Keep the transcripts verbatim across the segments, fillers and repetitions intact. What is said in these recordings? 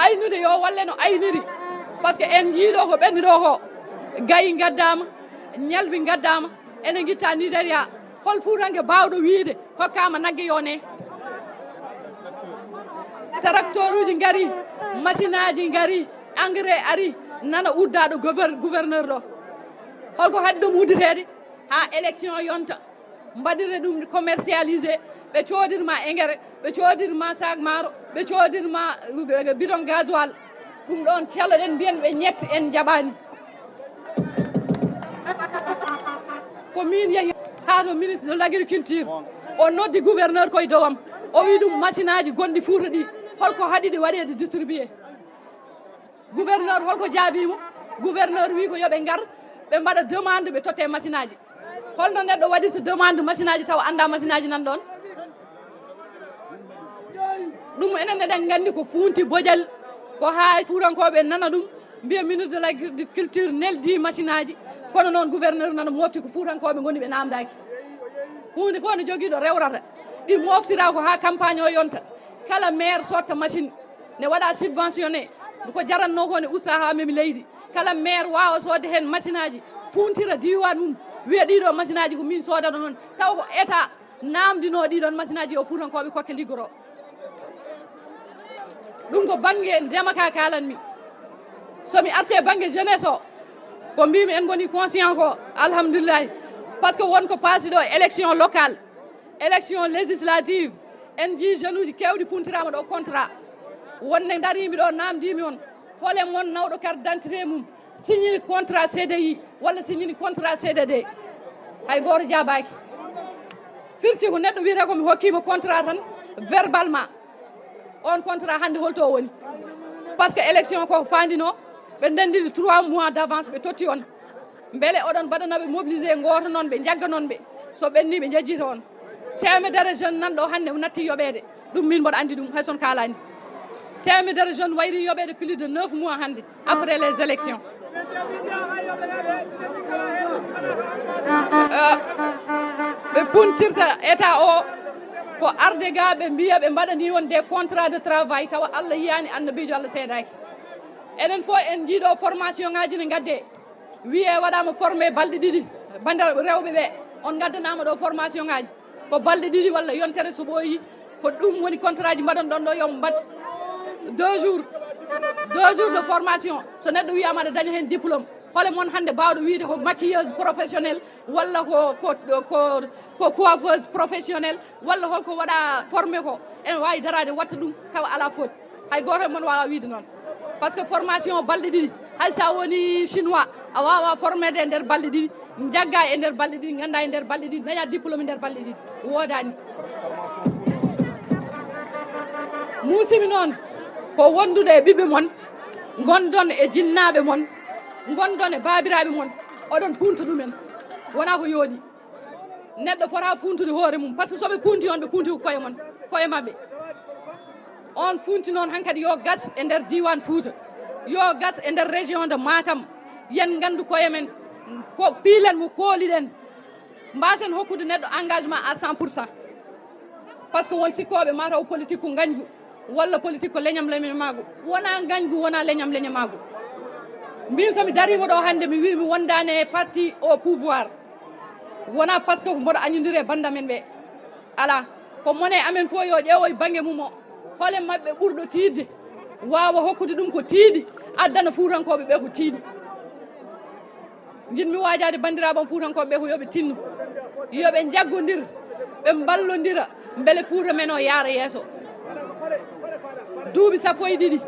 Aynude yo walle no ayniri, par ce que en njiiɗo ko ɓenni ɗo ko, gayi ngaddaama, ñalbi ngaddaama, ene ngitta Nigéria. Hol fuuranke baawɗo wiide hokkaama nagge yo ne? Taraktoruuji ngari, machine aji ngari, engrais ari, nana uddaaɗo gouverneur ɗo. Holko haɗi ɗum udditeede? Haa élection yonta, mbaɗire ɗum commercialisé, ɓe coodir ma engrais, ɓe coodir ma sac maaro, ɓe coodir ma bidon gasoil. Ɗum ɗoon caloɗen mbiyen ɓe ñett en njaɓaani. Ko min yehi haa to ministre de l'agriculture, o noddi gouverneur koye dowam, o wi ɗum machine aji gonɗi Fuuta ɗi, holko haɗi ɗi waɗeede distribué? Gouverneur holko jaabi mo? Gouverneur wi ko yo ɓe ngar, ɓe mbaɗa demande, ɓe totte machine aji. Holno neɗɗo waɗirta demande machine aji tawa annda machine aji nan ɗoon? Ɗum enen eɗen nganndi ko fuunti bojal, ko haa fuurankooɓe nana ɗum, mbiya ministre de l'agriculture neldi machine aji, kono noon gouverneur nana mofti ko fuurankooɓe ngoni ɓe namdaaki. Huunde fof ne jogii ɗo rewrata, ɗi moftira ko haa campagne o yonta, kala maire sotta machine, ne waɗa subventionné, ko jaranno ko ne usta haa memi leydi. Kala maire waawa soodde heen machine aji, fuuntira diiwaan mum, wiya ɗiɗo machine aji ko min soodata noon, taw ko état naamndinoo ɗiɗon machine aji yo fuutankooɓe kokke liggoro. Ɗum ko bannge ndema ka kaalanmi. So mi arte bannge jeunesse o, ko mbimi en ngoni conscient ko, alhamdulillahi. Par ce que won ko paasi ɗo élection locale, élection législative, en njii jeune uji keewɗi puntirama ɗo contrat. Wonde darimi ɗo namdimi on, hole mon nawɗo carte d'identité mum, signini contrat C D I walla signini contrat C D D? Hay gooto jaabaaki. Firti ko neɗɗo wiyata ko mi hokkima contrat tan verbalement. On contrat hannde holto o woni? Par ce que élection ko fandino, ɓe ndendini trois mois d'avance, ɓe totti on. Mbele oɗon mbaɗanaɓe mobilisé, gooto noon ɓe njagga noon ɓe, so ɓenni ɓe njejjita on. Temedere jeune nan ɗo hannde natti yoɓeede, ɗum min mboɗo anndi ɗum, hay son kaalani. Temedere jeune wayri yoɓeede plus de neuf mois hannde, après les élections. Euh, ɓe puntirta état o ko arde ga ɓe mbiya ɓe mbaɗani on des contrats de travail, tawa Allah yiyani, annabijo Allah seedaki. Enen fof en njiiɗo formation ngaji ne gadde, wiye waɗama formé balɗe ɗiɗi, banda rewɓe ɓe, on gaddanama ɗo formation ngaji ko balɗe ɗiɗi walla yontere so ɓooyi. Ko ɗum woni contrat ji mbaɗon ɗon ɗo, yo mbaɗ deux jours, deux jours de formation. So neɗɗo wiyama aɗa daña hen diplôme, hole mon hannde bawɗo wiide ko maquilleuse professionnelle walla ko, ko, ko, ko coiffeuse professionnelle walla holko waɗa formé ko? Ene wawi darade watta ɗum tawa ala faute. Hay goto e mon wawa wiide noon. Par ce que formation balɗe ɗiɗi, hay sa woni chinois, a wawa formede e nder balɗe ɗiɗi, jagga e nder balɗe ɗiɗi, ganda e nder balɗe ɗiɗi, daña diplôme e nder balɗe ɗiɗi, wodani. Musimi noon ko wondude e ɓiɓɓe mon, gondon e jinnaɓe mon, gondon e babiraɓe mon, oɗon punta ɗumen. Wona ko yooɗi. Neɗɗo fota funtude hoore mum, par ce que soɓe punti on, ɓe punti ko koye mon, koye maɓɓe. On funti noon hankadi yo gas e nder diwan Fouta, yo gas e nder région de Matam. Yen ngandu koye men, ko piilen mo kooliɗen, mbasen hokkude neɗɗo engagement à cent pour cent. Par ce que won sikkooɓe mataw politique ko ngañgu, walla politique ko leñam leñamaagu. Wona ngañgu, wona leñam leñamaagu. Mbin somi darima ɗo hannde mi wi mi wondani e parti au pouvoir, wona par ce que mboɗo añodiri e banndamen ɓe. Ala, ko mone amen fof yo ƴeewoy bannge mum o. Hole maɓɓe ɓurɗo tiiɗde, waawa hokkude ɗum ko tiiɗi, addana fuutankooɓe ɓe ko tiiɗi. Njiɗmi waajaade banndiraaɓe am fuutankooɓe ɓe ko yo ɓe tinno, yo ɓe njaggondir, ɓe mballondira, mbele Fuuta men o yaara yeeso. Duuɓi sappo e ɗiɗi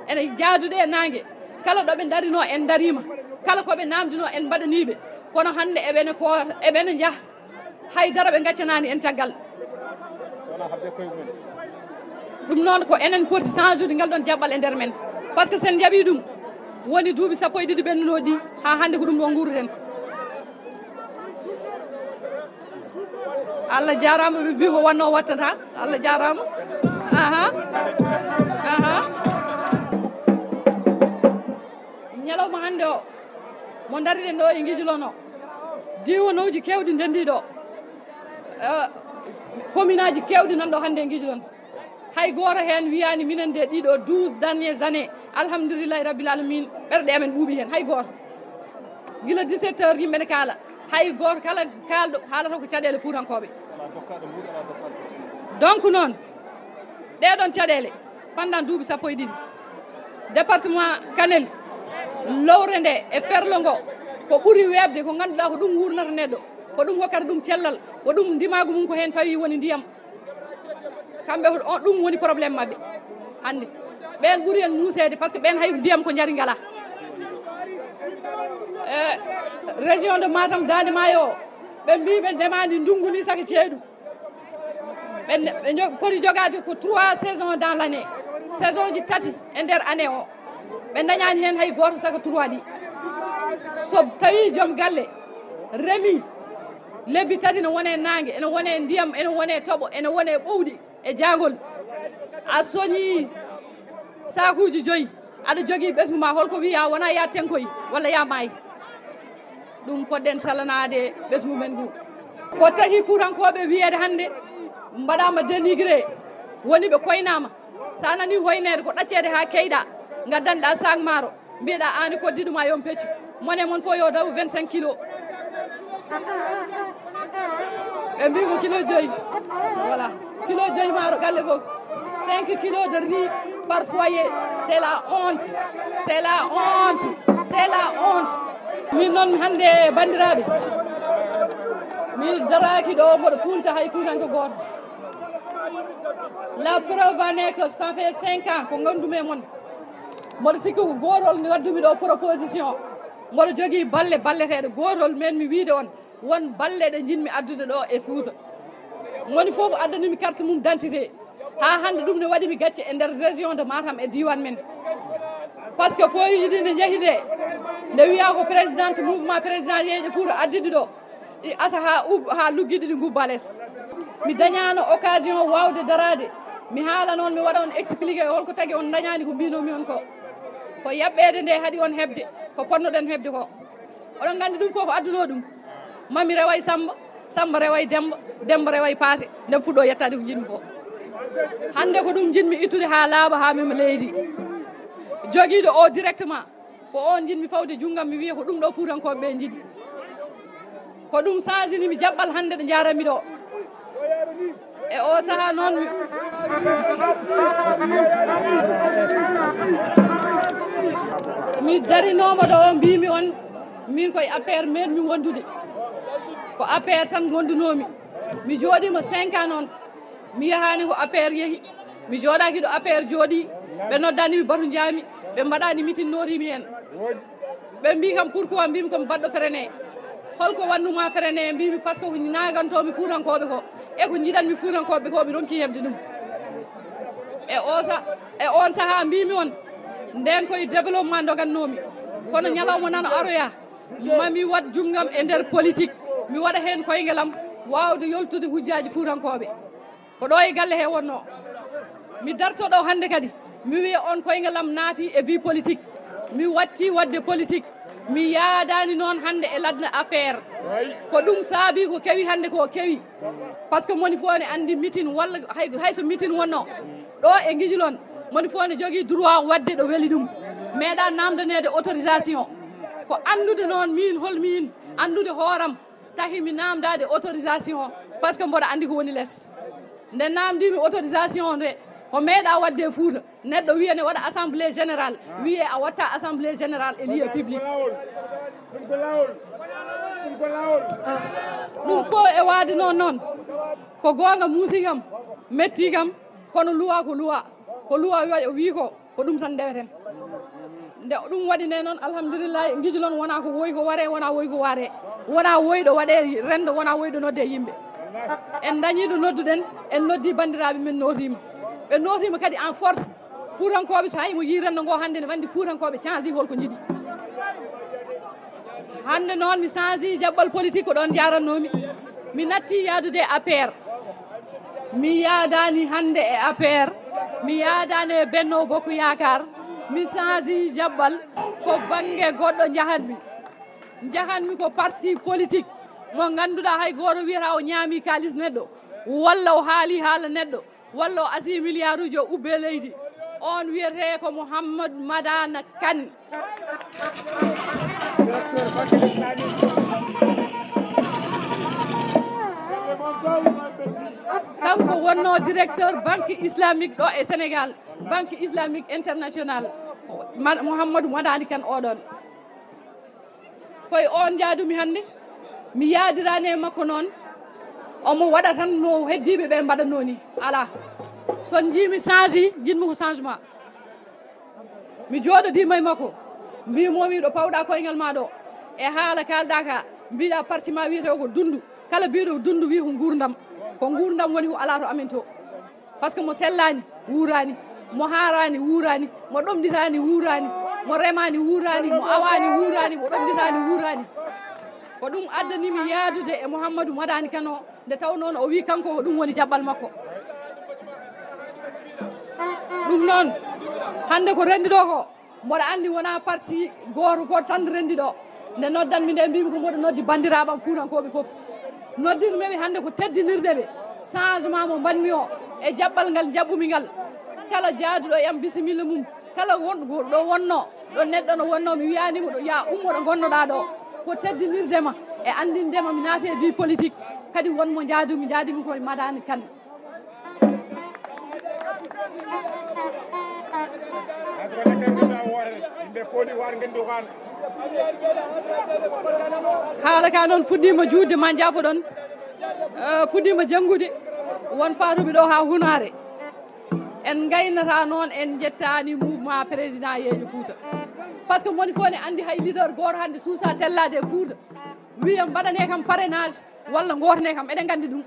ene jaaduɗe e naange, kala ɗo ɓe ndarino en ndariima, kala ko ɓe naamdino en mbaɗaniiɓe, kono hannde eɓene koota, eɓene njaha. Haydara ɓe gaccanaani en caggal. Ɗum noon ko enen poti change ude ngal ɗon jaɓɓal e nder men. Par ce que sen njaɓi ɗum, woni duuɓi sappo e ɗiɗi ɓennuno ɗi, haa hannde ko ɗum ɗo nguurden. Allah jaaraama, ɓe mbi ko wanno wattata. Allah jaaraama. Aha. Aha. Ñalawma hannde o, mo ndariɗen ɗo e Ngijlon o, diiwanooji keewɗi ndenndi ɗo. Eh, commune aji keewɗi nan ɗo hannde e Ngijlon. Hay gooto heen wiyaani minen de ɗiɗo douze dernières années, alhamdulillahi rabbil alamin, ɓerɗe amen ɓuuɓi heen, hay gooto. Gila dix-sept heures yimɓe ne kaala, hay gooto kala kaalɗo haalata ko caɗeele fuutankooɓe. Donc noon, ɗee ɗoon caɗeele, pendant duuɓi sappo e ɗiɗi, département Kanel, lowre nde e ferlo ngo, ko ɓuri weeɓde ko ngannduɗaa ko ɗum wuurnata neɗɗo, ko ɗum hokkata ɗum cellal, ko ɗum ndimaagu mum ko heen fawi woni ndiyam. Kamɓe ko on, ɗum woni problème maɓɓe hannde. Ɓeen ɓuri en muuseede, parce que ɓeen hay ndiyam ko njari ngalaa. E région de Matam, Daande Maayo o, ɓe mbii ɓe ndemaani ndunngu ni saka ceeɗu. Ɓe, ɓe njo-, poti jogaade ko trois saisons dans l'année, saison ji tati e nder année o, ɓe ndañaani heen hay gooto saka trois ɗi. So tawii joom galle remii lebbi tati, ene wone naange, ene wone ndiyam, ene wone toɓo, ene wone ɓowɗi e jaangol, a soñii saakuuji joyi, aɗa jogii ɓesngu ma, holko wiya wona ya tenkoy walla ya maay? Ɗum poɗɗen salanaade ɓesngu men ngu. Ko tahi fuutankooɓe wiyeede hannde mbaɗaama dénigré, woni ɓe koynaama. So a nanii hoyneede ko ɗacceede haa keyɗa, ngaddanɗa saak maaro, mbiyeɗa aani koddiɗo ma yon peccu. Mone mon fof yo daw vingt-cinq kilos. Ɓe mbii ko kilo joyi. Voilà. Kilo joyi maaro galle fof. Cinq kilos de riz par foyer. C'est la honte. C'est la honte. C'est la honte. Min noon hannde, banndiraaɓe, mi daraaki ɗo mboɗo fuunta hay fuutanke gooto. La preuve en est que ça fait cinq ans ko ngonndumi e mon. Mboɗo sikki ko gootol ngaddumi ɗo proposition. Mboɗo jogii balle balleteeɗe. Gootol men mi wiide on, won balle ɗe njiɗmi addude ɗo e Fuuta. Moni fof addanimi carte mum d'identité. Haa hannde ɗum ne waɗi mi gacce e nder région de Matam e diiwaan men. Par ce que fooyuji ɗi nde njehi nde, nde wiya ko présidente mouvement président Yeeƴe Fuuta addidi ɗo. Ɗi asa haa ub-, haa luggiɗi ɗi ngubba les. Mi dañaano occasion waawde daraade. Mi haala noon, mi waɗa on expliqué holko tagi on dañaani ko mbinomi on ko. Ko yaɓɓeede nde haɗi on heɓde ko potnoɗen heɓde ko. Oɗon nganndi ɗum fof ko adduno ɗum. Mami rewa e Samba, Samba rewa e Demba, Demba rewa e Paate, nde fuɗɗo yettaade ko njiɗmi ko. Hannde ko ɗum njiɗmi ittude haa laaɓa, haa mema leydi. Jogiiɗo o directement, ko on njiɗmi fawde junngam, mi wiya ko ɗum ɗo Fuutankooɓe ɓe njiɗi. Ko ɗum sansini mi jaɓɓal hannde ɗo njaaranmi ɗo. E o sahaa noon, mi, mi darinooma ɗo, mbimi on, min koye A P R meɗmi wondude. Ko A P R tan ngondunoomi. Mi jooɗiima cinq ans noon. Mi yahaani ko A P R yehi. Mi jooɗaaki ɗo A P R jooɗi. Ɓe noddaani mi batu njaami. Ɓe mbaɗaani mitin, nootiimi heen. Ɓe mbii kam, pourquoi? Mbimi ko mi baɗɗo Freinet. Holko wannuma Freinet? Mbimi, par ce que ko naagantoomi Fuutankooɓe ko, e ko njiɗanmi Fuutankooɓe ko, mi ronki heɓde ɗum. E o sa-, e on sahaa mbimi on, nden koye développement ndogannoomi. Kono ñalawma nana aroya, mami waɗ junngam e nder politique, mi waɗa heen koyngelam, waawde yoltude hujjaaji Fuutankooɓe. Ko ɗo e galle he wonno. Mi darto ɗo hannde kadi, mi wiya on koyngal am naati e vie politique. Mi watti waɗde politique. Mi yaadaani noon hannde e ladde A P R. Ko ɗum saabi ko kewi hannde ko kewi. Par ce que moni fof ne anndi mitin walla hay, hay so mitin wonno ɗo e Ngijilon, moni fof ne jogii droit waɗde ɗo weli ɗum. Meeɗa naamdaneede autorisation. Ko anndude noon min hol min, anndude hooram, tahi mi naamdaade autorisation, par ce que mboɗo anndi ko woni les. Nde naamndimi autorisation nde, ko meeɗa waɗde e Fuuta. Neɗɗo wiya ne waɗa assemblée générale, wiye a watta assemblée générale e lieu public. Ɗum fof e waade noon noon, ko goonga muusi kam, metti kam, kono luwa ko luwa, ko luwa wa-, wi ko. Ko ɗum tan ndeweten. Nde ɗum waɗi nde noon, alhamdulillahi, Ngijilon wona ko woyi ko ware, wona woyi ko ware. Wona woyɗo waɗe renndo, wona woyɗo nodde yimɓe. En dañi ɗo nodduɗen, en noddi banndiraaɓe men nootiima. Ɓe nootiima kadi en force. Fuutankooɓe, so hay mo yii renndo ngo hannde ne wanndi Fuutankooɓe canji holko njiɗi. Hannde noon mi change jaɓɓal politique, ko ɗoon njaarannoomi. Mi natti yaadude e A P R. Mi yaadaani hannde e A P R. Mi yaadaani e Benno Bokk Yaakaar. Mi change jaɓɓal, ko bannge goɗɗo njahatmi. Njahatmi ko parti politique mo ngannduɗaa hay gooto wiyata o ñaami kaalis neɗɗo, walla o haali haala neɗɗo, Walla o asii miliyaaruuji o ubbee leydi. On wiyetee ko Mouhamadou Madana Kane. Kanko wonnoo directeur Banque Islamique ɗo e Sénégal, Banque Islamique Internationale, Ma-, Mouhamadou Madani Kane oɗon. Koye on njaadumi hannde, mi yaadiraani e makko noon, omo waɗa tan no heddiiɓe ɓe mbaɗatnoo ni. Alaa. So njiimi change, njiɗmi ko changement. Mi jooɗodiima e makko, mbiimi mo, ɗo pawɗa koyngal ma ɗo, e haala kaalɗa ka, mbiɗa parti ma wiyetee ko Dundu. Kala biiɗo Dundu wi ko nguurndam. Ko nguurndam woni ko alaa to amen to. Par ce que mo sellaani, wuuraani. Mo haaraani, wuuraani. Mo ɗomɗitaani, wuuraani. Mo remaani, wuuraani. Mo awaani, wuuraani. Mo ɗomɗitaani, wuuraani. Ko ɗum addani mi yaadude e Mouhamadou Madani Kane o, nde tawnoo o wii kanko ko ɗum woni jaɓɓal makko. Ɗum noon, hannde ko renndi ɗo ko, mboɗo anndi wonaa parti gooto fof tan renndi ɗo. Nde noddanmi nde, mbimi ko mboɗo noddi banndiraaɓe am fuutankooɓe fof. Noddirmi ɓe hannde ko teddinirde ɓe changement mo mbaɗmi o e jaɓɓal ngal njaɓɓumi ngal. Kala jaaduɗo e am, bisimilla mum. Kala won-, ɗo wonnoo, ɗo neɗɗo no wonnoo, mi wiyaani mo ɗo, "Ya ummo ɗo ngonnoɗaa ɗo." Ko teddinirde ma e anndinde ma mi naati e vie politique. Kadi won mo njaadumi, njaadimi ko e Madani Kane. Haala ka noon fuɗɗiima juutde, ma njaafoɗon. Eh, fuɗɗiima janngude. Won faatuɓe ɗo haa hunaare. En ngaynata noon, en njettaani mouvement président Yeeƴo Fuuta. Par ce que moni fof ne anndi hay leader gooto hannde suusa tellaade e Fuuta. Wiya mbaɗane kam parrainage walla ngootane kam, eɗen nganndi ɗum.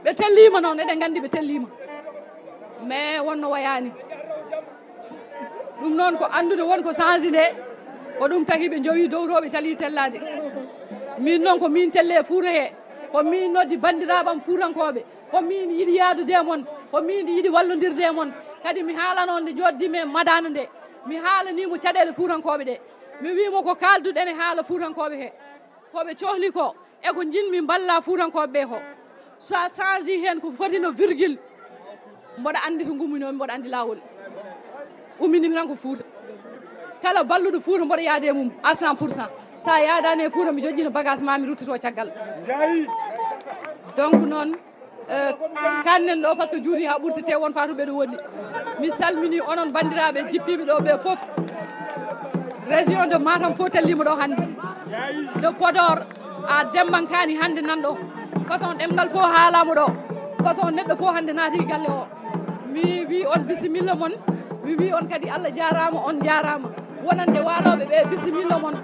Ɓe telliima noon, eɗen nganndi ɓe telliima. Mais wonno wayaani. Ɗum noon ko anndude won ko change nde, ko ɗum tagi ɓe njowi dowroɓe cali tellaade. Min noon ko min telle e Fuuta he, ko min noddi banndiraaɓe am fuutankooɓe, ko min yiɗi yaadude e mon, ko min yiɗi wallondirde e mon. Kadi mi haalano nde jooɗdiimi e Madani nde, mi haalanii mo caɗeele fuutankooɓe ɗe. Mi wii mo ko kaalduɗen e haala fuutankooɓe he, ko ɓe cohli ko, e ko njiɗmi mballa fuutankooɓe ɓe ko. So a change heen ko foti no virgule, mboɗo anndi to ngumminoomi, mboɗo anndi laawol. Umminimi tan ko Fuuta. Kala balluɗo Fuuta mboɗo yaade e mum à cent pour cent. So a yaadaani e Fuuta, mi joƴƴina bagage ma, mi ruttito caggal. Njahi. Donc noon, eh, kannen ɗo, par ce que juuti haa ɓurti, te won faatuɓe ɗo woni. Mi salmini onon banndiraaɓe jippiiɓe ɗo ɓe fof. Région de Matam fof telliima ɗo hannde. De Podor à Dembankaani hannde nan ɗo. Façon ɗemngal fof haalaama ɗo. Façon neɗɗo fof hannde naati galle o. Mi wii on bisimilla mon. Mi wii on kadi Allah jaaraama, on njaaraama. Wonande waalooɓe ɓe bisimilla mon.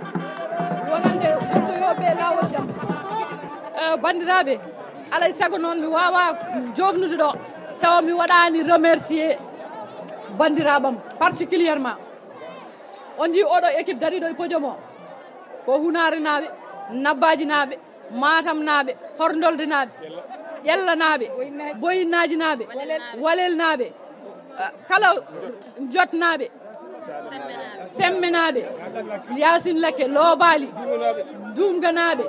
Wonande ɓurtoyooɓe laawol jam. Eh, banndiraaɓe, alay sago noon mi waawaa joofnude ɗo tawa mi waɗaani remercier banndiraaɓam particulièrement. On njii oɗo équipe dariiɗo e podium o, ko Hunaare naaɓe, Nabbaaji naaɓe, Matam naaɓe, Horndolde naaɓe, Ƴella naaɓe, Boyinnaaji naaɓe, Walel naaɓe, eh, kala Jot naaɓe, Semme naaɓe, Yaasin Lakke, Loobaali, Duumga naaɓe,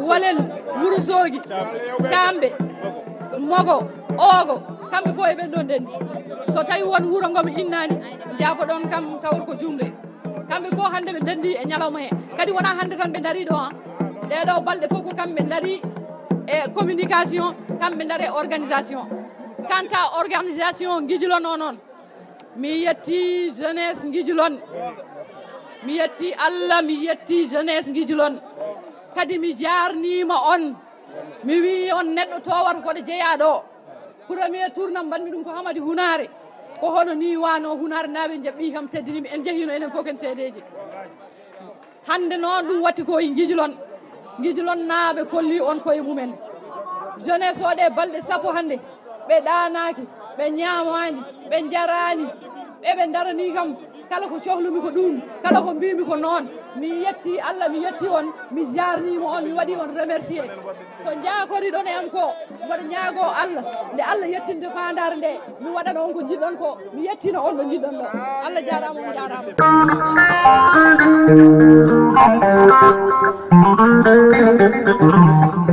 Walel, Wuro Soogi, Caamɓe, Mogo, Oogo, kamɓe fof e ɓen ɗon ndenndi. So tawi won wuro ngo mi innaani, njaafoɗon kam tawon ko juumre. Kamɓe fof hannde ɓe ndenndi e ñalawma he. Kadi wonaa hannde tan ɓe ndarii ɗo, ah. Ɗee ɗoo balɗe fof ko kamɓe ndarii e communication, kamɓe ndarii e organisation. Quant à organisation Ngijilon o noon, mi yetti jeunesse Ngijilon. Mi yetti Allah, mi yetti jeunesse Ngijilon. Kadi mi jaarniima on. Mi wii on neɗɗo towata ko ɗo jeyaa ɗo. Premier tour nam mbaɗmi ɗum ko Hamadi Hunaare. Ko hono nii waano Hunaare naaɓe njaɓɓii kam, teddini mi. En njehiino enen fof ken seedeeji. Hannde noon ɗum watti ko e Ngijilon. Ngijilon naaɓe kolli on koye mumen. Jeunesse o ɗe balɗe sappo hannde, ɓe ɗaanaaki, ɓe ñaamaani, ɓe njaraani, eɓe ndaranii kam. Kala ko cohlumi ko ɗum, kala ko mbiimi ko noon. Mi yetti Allah, mi yetti on, mi jaarniima on, mi waɗi on remercier. Ko njaakoriɗon e am ko, mboɗo ñaagoo Allah, nde Allah yettinte faandaare nde, mi waɗana on ko njiɗɗon ko, mi yettina on ɗo njiɗɗon ɗo. Allah jaaraama, on njaaraama.